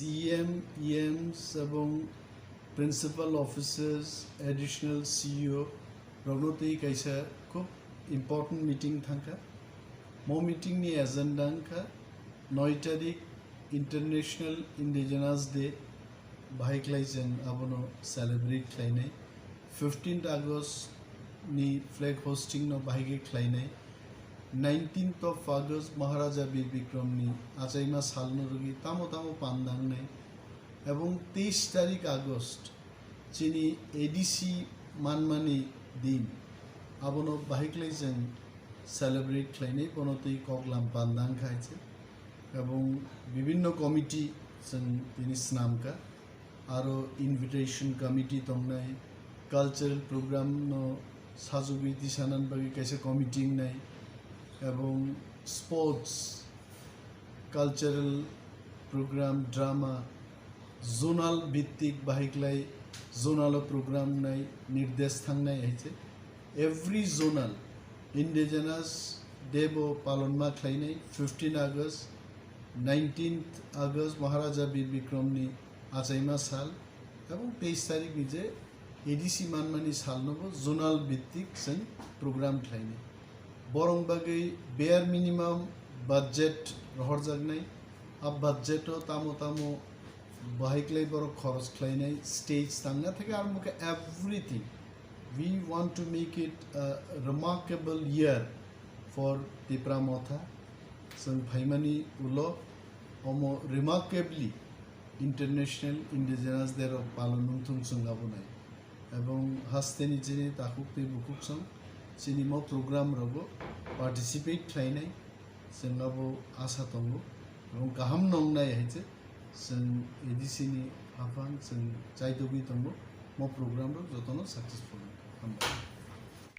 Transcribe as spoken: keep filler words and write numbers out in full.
C M, E Ms ebong principal officers, additional C E O rokno twi kaisa khub important meeting thangkha. Mo meeting ni agenda wngkha noi tarik International Indigenous Day, bahai khlai chwng abono celebrate khlainai. Fifteenth August ni flag hosting no bahai khe khlainai. Nineteenth of August Maharaja Bir Bikram ni achaima sal no rwgwi tamo tamo pandangnai. Ebong teis tarik August chini A D C manmani din, abono bahai khlai chwng celebrate khlainai, bono twi koklam pandang khai se. Ebong bibinno committee chwng tini snamkha, aro invitation committee tongnai, cultural program no sajugwi tisanan bagwi kaisa committee wngnai, ebong sports, cultural program, drama, zonal bhittik bahai khlai zonal o program wngnai nirdesh thangnai hai se. Every zonal Indigenous Day bo palon ma khlainai, fifteen August, nineteenth August Maharaja Bir Bikram ni achaima sal, ebong teis tarik ni je A D C manmani salno bo zonal bhittik chwng program khlainai. Borong bagwi bare minimum budget rohorjaknai. A budget o tamo tamo bahai khlai borok khoros khlainai, stage tangna theke armo khe everything. We want to make it a remarkable year for Tipra Motha. Chwng phaimani ulo omo remarkably International Indigenous Day rok palon wngthung chwng abonai. Ebong hasteni chini takhuk tei bukhuk song chini mo program rogo participate khlainai chwng abo asa tongo. Ebong kaham nongnai hai se chwng A D C ni haphang chwng chaitogwi tongo mo program rok jotono successful. Hambai.